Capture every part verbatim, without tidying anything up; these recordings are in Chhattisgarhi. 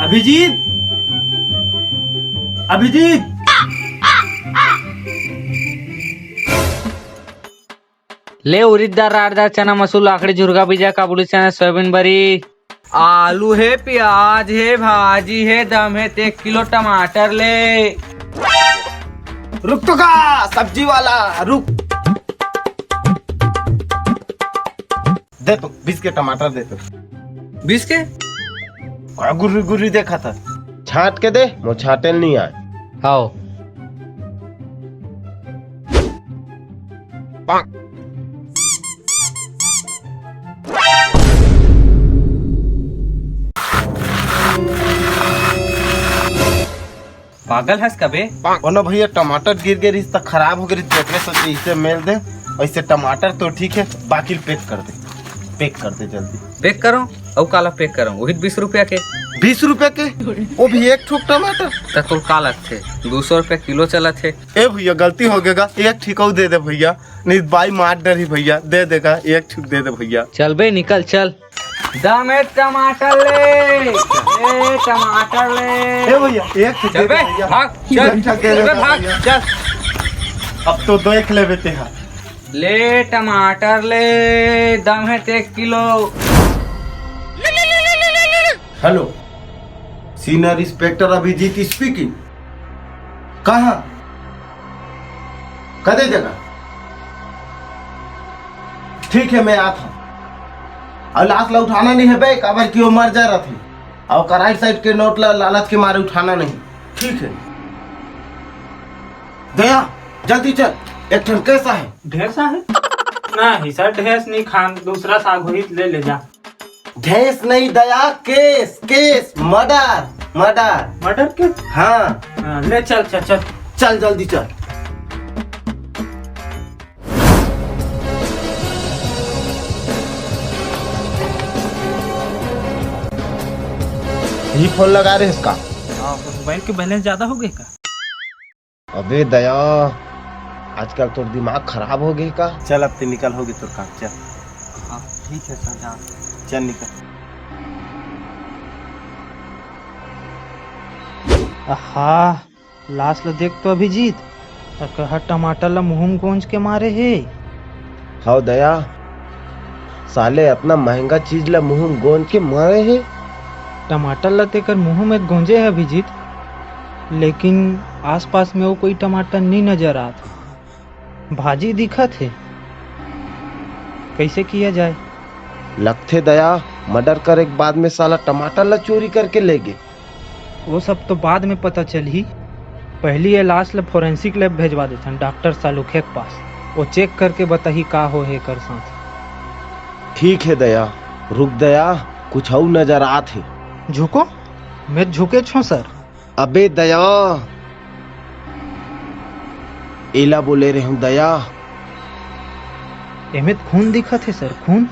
अभिजीत, अभिजीत। ले उरीद दार, राहर दार, चना मसूर, लाखड़ी, झुरगा बीजा, काबुली चना, सोयाबीन बरी। आलू हे, प्याज हे, भाजी हे, दम हे ते एक किलो टमाटर ले। रुक तो का, सब्जी वाला, रुक। दे तो, बीस के टमाटर दे तो। बीस के? का गुर्री गुर्री देखा था? छांट के दे, मोर छांटे ल नइ आय। हाव। पागल हस का बे? कोनो भैया टमाटर गिर गे रिहिस त खराब हो गे रिहिस, तेकरे सोचे इसे मेल दे। वैसे टमाटर तो ठीक हे, बाकी पैक कर दे, पैक कर दे जल्दी। पैक करो? अउ काला पैक करो? वही बीस रुपया के। बीस रुपया के? वो भी एक ठोक टमाटर? त तोर का लगथे, दू सौ रुपया किलो चलत हे। ए भैया, गलती हो गे गा, एक ठिक अउ दे दे भैया, नहीं बाई मार डरही भैया, दे दे गा, एक ठिक दे दे भैया। चल बे, निकल, चल। दम हे टमाटर ले, ए टमाटर ले। ए भैया, एक ठिक चल दे दे बे, भैया। भाग, चल, एक ठिक दे चल दे बे, भाग, भैया। चल। अब तो देख लेबे तेहा। ले टमाटर ले, दम हे ते एक kilo. Hello, senior inspector Abhijeet speaking. कहाँ? कदे जगह? ठीक है, मैं आत हूँ। अउ लाश ला उठाना नहीं है बे, काबर कि वो मर जा रहा थे। अउ ओकर राइट साइड के नोट ला लालच के मारे उठाना नहीं। ठीक है। दया, जल्दी चल, एक ठन केस आहे। ढेंस आहे? नहीं सर, ढेंस नहीं खान, दूसरा साग होही त ले ले जा। ढेंस नहीं दया, cash, cash, murder, murder. Murder cash? हाँ। हाँ, ले चल, चल, चल। चल, जल्दी चल। ये फोन लगा रहे इसका। हाँ, मोबाइल के बैलेंस ज्यादा हो गए का? अबे दया, आजकल तोर दिमाग खराब हो गए का? चल, अब ते निकल, हो गए तोर काम, चल। हाँ, ठीक है सर, जा। चल, निकल। आहा, लाश ल देख तो अभिजीत, त कहा टमाटर ल मुंह म गोंज के मारे हे। हव दया, साले अतना महंगा चीज ल मुंह म गोंज के मारे हे। टमाटर ल तेकर मुंह में गोंजे हे अभिजीत, लेकिन आसपास में वो कोई टमाटर नहीं नजर आत। भाजी दिखत हे, कैसे किया जाए? लगथे दया, मर्डर करे के बाद में साला टमाटर ल चोरी करके ले गे। वो सब तो बाद में पता चलही, पहली ये लाश ल फोरेंसिक लैब भेजवा देथन डॉक्टर सालुखे के पास, वो चेक करके बताही का हो हे एकर साथ। ठीक है दया, रुक दया, कुछ अउ नजर आत हे। झुको, मैं झुके छो सर। अबे दया, एला बोले रहे हूँ दया। एमे त खून दिखत हे सर, खून।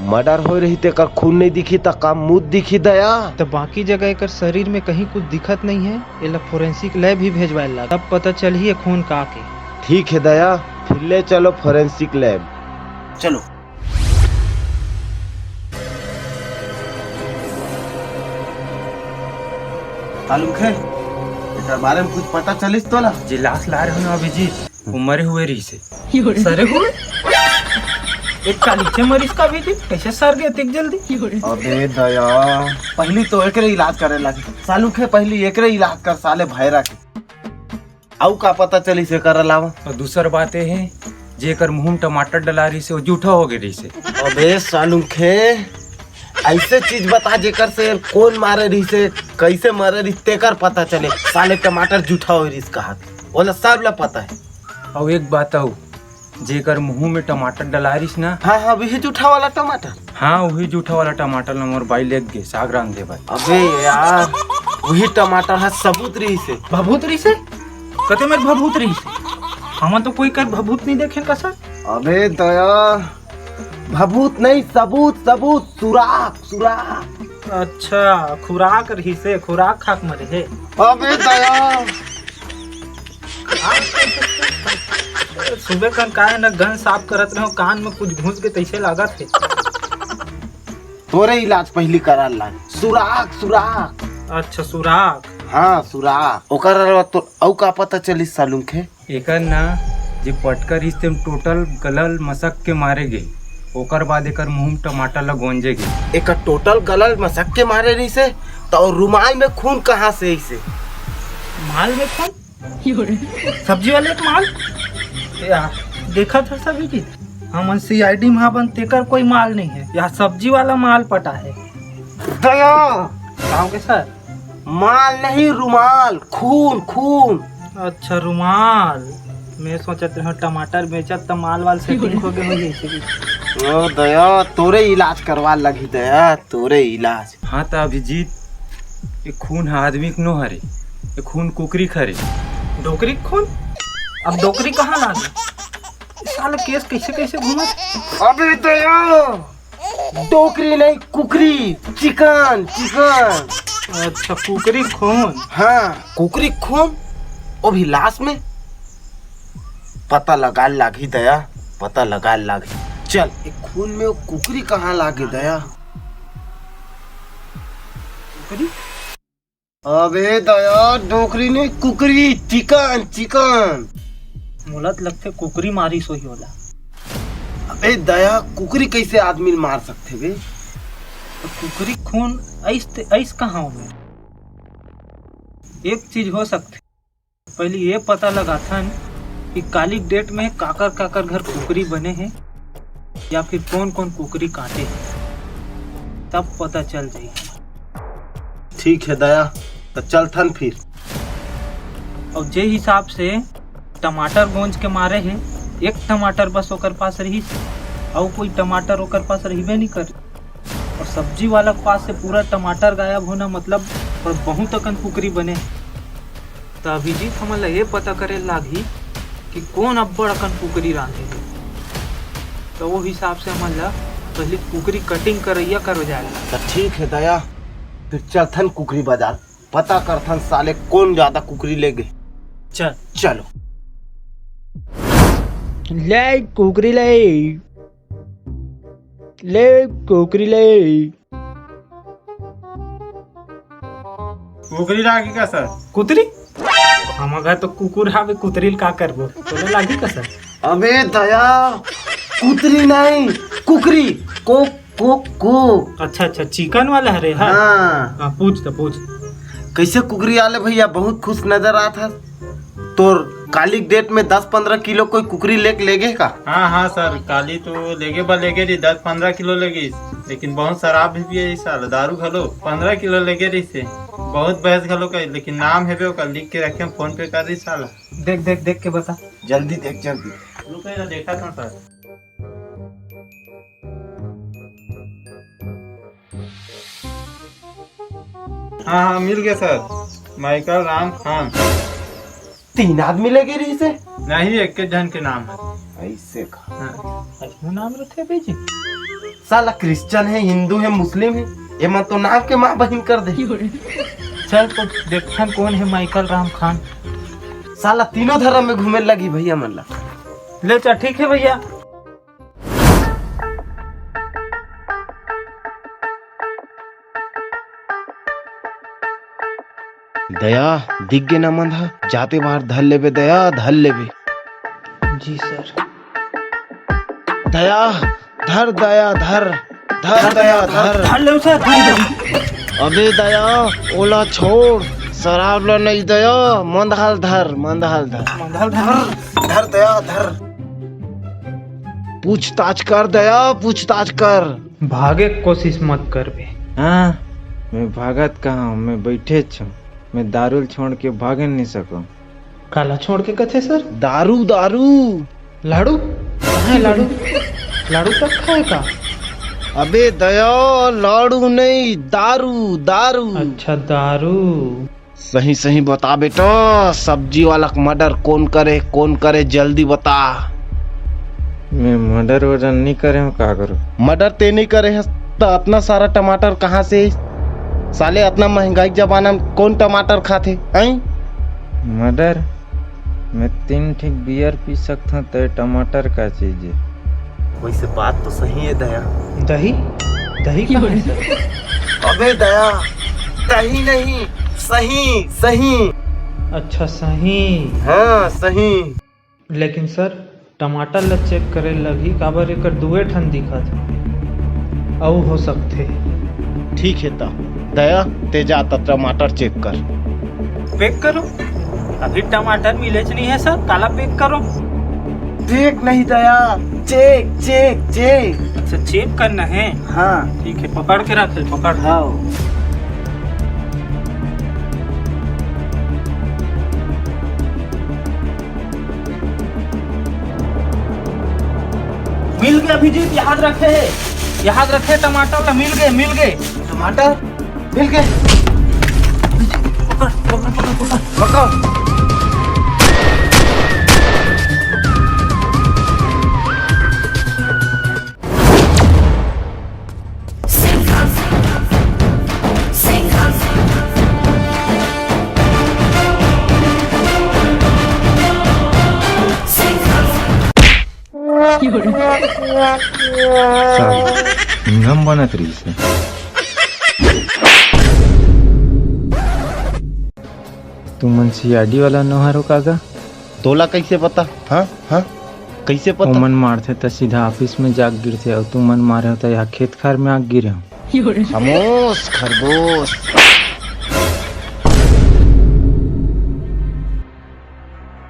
मर्डर होए रही तेकर खून नहीं दिखी त का मूत दिखी दया? त बाकी जगह एकर शरीर में कहीं कुछ दिखत नहीं है, एला फोरेंसिक लैब ही भेजवाए ला, तब पता चलही ये खून का के। ठीक है दया, फिर ले चलो फोरेंसिक लैब। चलो। सालुखे, एकर बारे में कुछ पता चलिस तोला? जे लाश ला रहे हो ना अभिजीत, वो मरे हुए रहिस हे। सरे हुए? एक कालीचे मरिस का अभिजीत? कैसे सर गए इतनी जल्दी? अबे दया, पहली तो एकरे इलाज करे लागे। सालुखे, पहली एकरे इलाज कर साले भैरा के। अउ का पता चलिस एकर अलावा? और दूसर बात ये हे, जेकर मुंह में टमाटर डला रहिस हे, वो जूठा हो गए रहिस हे। अबे सालुखे, ऐसे चीज बता जेकर से कौन मारे रहिस हे, कैसे मरे रहिस, तेकर पता चले। साले टमाटर जूठा हो रहिस कहा, ओला सब ला पता है। और एक बात अउ, जेकर मुंह में टमाटर डला रहिस ना। हाँ, हाँ, वही जूठा वाला टमाटर। हाँ, वही जूठा वाला टमाटर ला मोर बाई लेग गे साग रांधे बर। अबे यार, वही टमाटर ह सबूत रहिस हे। भभूत रहिस हे? कते मेर भभूत रहिस हे? हमन तो कोई कर भभूत नहीं देखेन का सर। अबे दया, भभूत नहीं, सबूत, सबूत, सुराख, सुराख। अच्छा, खुराक रहिस हे, खुराक खाक मरे हे। अबे दया। सुबह कन का हे ना, गन साफ करत रहो, कान में कुछ घुस के तैसे लागत हे। तोरे इलाज पहिली करा लाग। सुराख, सुराख। अच्छा, सुराख। हाँ, सुराख। ओकर अलावा तो अउ का पता चलिस सालुंखे? एकर ना, जे पटका रिहिस तेन टोटल गलल मसक के मारे गे, ओकर बाद एकर मुंह म टमाटर ल गोंजे गे। एकर टोटल गलल मसक के मारे रिहिसे, त ओ रुमाल में खून कहाँ से अइसे? माल में खून? सब्जी वाले के माल? या, देखा था सभी जी, हमन सीआईडी महाबन तेकर कोई माल नहीं है, या सब्जी वाला माल पटा है। दया! गाँव के सर? माल नहीं, रुमाल, खून, खून। अच्छा, रुमाल। मैं सोचत रहा टमाटर बेचत त माल वाल सेटिंग हो गए हो जैसे कि। ओ दया, तोरे इलाज करवा लगी दया, तोरे इलाज। हाँ त अभिजीत, ये खून ह आदमी के नो हरे, ये खून कुकरी के हरे। डोकरी के खून? अब डोकरी कहाँ लागे? साला केस कैसे कैसे घूमत? अबे दया, डोकरी नहीं, कुकरी, चिकन, चिकन। अच्छा, कुकरी खून। हाँ, कुकरी खून, वो भी लाश में। पता लगा लागी दया, पता लगा लागी। चल, ये खून में वो कुकरी कहाँ लागे दया? कुकरी? अबे दया, डोकरी नहीं, कुकरी, चिकन, चिकन। मोला त लगथे कुकरी मारिस होही ओला। अबे दया, कुकरी कैसे आदमी ल मार सकथे बे? त कुकरी खून ऐस ते, ऐस कहाँ हो गया? एक चीज हो सकथे, पहली ये पता लगाथन कि काली डेट में काकर काकर घर कुकरी बने हे या फिर कौन कौन कुकरी काटे हे, तब पता चल जाही। ठीक है दया, तो चलथन फिर। और जे हिसाब से टमाटर गोंज के मारे हे, एक टमाटर बस ओकर पास रहिस, अउ कोई टमाटर ओकर पास रहिबे नहीं कर। और सब्जी वाला के पास से पूरा टमाटर गायब होना मतलब, और बहुत अकन कुकरी बने। त अभिजीत हमन ला ये पता करे लागही कि कौन अब्बड़ अकन कुकरी रांधे हे। त वो हिसाब से हमन ला पहली कुकरी कटिंग करैया करो जाए ला। त ठीक है दया, फिर चलथन कुकरी बाजार, पता करथन साले कौन ज्यादा कुकरी ले गे। चल। चलो। ले कुकरी ले, ले कुकरी ले। कुकरी लागी का सर? कुतरी? हमर घर तो कुकुर हावे, कुतरी ल का करबो? तोला लागी का सर? अबे दया, कुतरी नहीं, कुकरी। को, को, को। अच्छा, अच्छा, चिकन वाला हरे, हाँ। हाँ। हाँ, पूछ तो, पूछ। कैसे कुकरी आले भैया, बहुत खुश नजर आत हस। तोर काली डेट में दस पन्द्रह किलो कोई कुकरी लेके लेगे का? हाँ, हाँ सर, काली तो लेगे बा लेगे रही, दस पन्द्रह किलो लेगे, लेकिन बहुत शराब भी पिए इस साल, दारू घलो पन्द्रह किलो लेगे रही से, बहुत भैंस घलो का, लेकिन नाम हेबे ओकर लिख के रखे, फोन पे कर दी साला। देख, देख, देख के बता। जल्दी देख, जल्दी। रुको, ये देखा था सर। हाँ, हाँ, मिल गया सर, माइकल राम खान। तीन आदमी लेगे रही से? नहीं, एक के जन के नाम है। ऐसे का? हाँ। ऐसे नाम रखे भाई जी? साला क्रिश्चियन है, हिंदू है, मुस्लिम है, ये मन तो नाम के माँ बहिन कर दे। चल तो देखथन कौन है माइकल राम खान। साला तीनों धर्म में घूमे लगी भैया मन ला। ले चल, ठीक है भैया। दया, दिख गे ना मंद ह, जाते बार धर लेबे दया, धर लेबे। जी सर। दया, धर दया, धर, धर दया, धर। धर ले उसे, धर दे। अबे दया, ओला छोड़, शराब ला नहीं दया, मंद हाल धर, मंद हाल धर। मंद हाल धर। धर दया, धर। पूछताछ कर दया, पूछताछ कर। भागे के कोशिश मत करबे। हाँ, मैं भागत कहाँ हूँ, मैं बैठे हूँ। मैं दारू ल छोड़ के भागे नहीं सकूँ। काला छोड़ के कथे सर? दारू, दारू। लाडू? कहाँ है लाडू? लाडू तक खाए का? अबे दया, लाडू नहीं, दारू, दारू। अच्छा, दारू। सही सही बता बेटा, सब्जी वाला के मर्डर कौन करे, कौन करे, जल्दी बता। मैं मर्डर वर्डर नहीं करे हूँ, का करूँ? मर्डर ते नहीं करे हस, त अतना सारा टमाटर कहाँ से? साले, अतना महंगाई के जमाना में कौन टमाटर खाथे, हैं? मर्डर? मैं तीन ठीक बियर पी सकथों, ते टमाटर का चीज है? वैसे बात तो सही है दया। दही? सही कहा है सर। अबे दया, सही नहीं, सही, सही। अच्छा, सही। हाँ, सही। लेकिन सर, टमाटर ल चेक करे लगही, काबर एकर दुए ठन दिखत हे। अउ हो सकथे। ठीक हे त, दया, ते जा त टमाटर चेक कर। पैक करो। अभी टमाटर मिलेच नहीं है सर, काला पैक करो। पैक नहीं दया, चेक, चेक, चेक। अच्छा, चेक करना है। हाँ। ठीक है, पकड़ के रख ले, पकड़। हाँ। मिल गए अभिजीत, याद रखे, याद रखे, टमाटर ला मिल गए, मिल गए। टमाटर मिल गए। पकड़, पकड़, पकड़, पकड़। पकड़। साला, नियम बनत रहिस हे। तुमन सीआईडी वाला नोहर हो का गा? तोला कैसे पता? हाँ, हाँ, कैसे पता? ओमन मारथे त सीधा ऑफिस में जाके गिरथे, अउ तुमन मारे हो त यहाँ खेत खार में आके गिरे हो। खामोश खरगोश।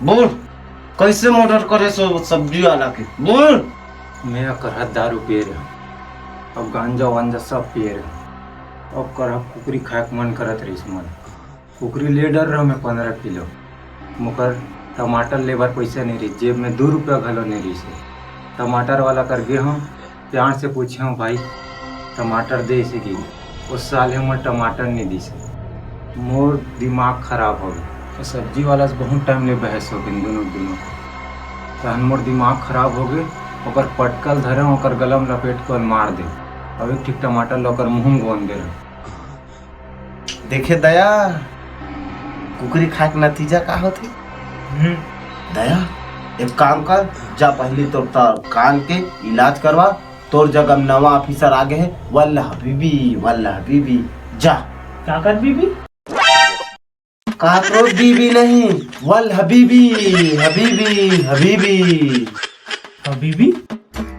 बोल, कैसे मर्डर करे सो सब्जी वाला के? बोल। मैं करहा दारू पिए रहे, अब गांजा वांजा सब पिए रहे, अब करहा कुकरी खाए के मन करत रहिस मन। कुकरी ले डर रहा मैं पंद्रह किलो। मोकर टमाटर लेबर पैसा नहीं रही, जेब में दो रुपया घलो नहीं रही से। टमाटर वाला कर गे हूँ, प्यार से पूछे हूँ, "भाई, टमाटर दे से कि?" उस साल हमर टमाटर नहीं दी से। मोर दिमाग खराब हो गए। तो सब्जी वाला से बहुत टाइम ले बहस हो गई दोनों, दोनों। तहन मोर दिमाग खराब हो गए, ओकर पटकल धरे, ओकर गलम लपेट के मार दे। अब एक ठीक टमाटर लोकर मुंह में गोन दे रहे। देखे दया, कुकरी खाए के नतीजा का होथे? हम्म। दया, एक काम कर, जा पहली तोर त-, कान के इलाज करवा, तोर जगह नवा ऑफिसर आ गए है, वल्ला हबीबी, वल्ला हबीबी, जा। का कर बीबी? का तो बीबी नहीं, वल हबीबी, हबीबी, हबीबी। हबीबी?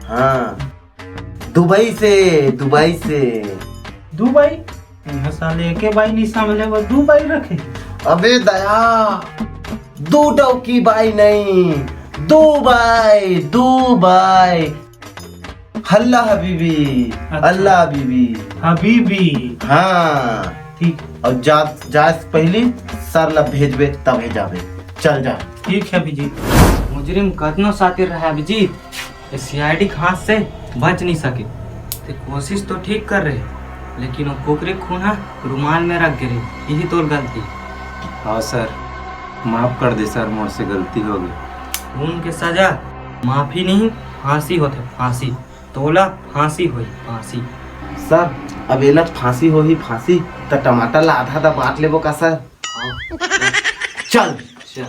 हाँ। दुबई से, दुबई से। दुबई? यहाँ साले एके बाई नहीं समझे, वो दुबई रखे। अबे दया, दो डौकी बाई नहीं, दुबई, दुबई। हल्ला हबीबी, अच्छा। हल्ला हबीबी। हबीबी। हाँ। ठीक। और जा, जा से पहली सर ला भेजबे, तबे जाबे। चल जा। ठीक है अभिजीत। मुजरिम कतनो सातिर रहे अभिजीत, ये सीआईडी के हाथ से बच नहीं सके। ते कोशिश तो ठीक कर रहे, लेकिन वो कुकरी खून हा रुमाल में रख गिरे, यही तोर गलती। हाँ सर, माफ कर दे सर, मोर से गलती हो गई। खून के सजा माफी नहीं, फांसी होथे, फांसी। तोला फांसी होई, फांसी। सर, अब एला फांसी होही, फांसी, त टमाटर ला आधा आधा बांट लेबो का सर? हाँ। चल। चल।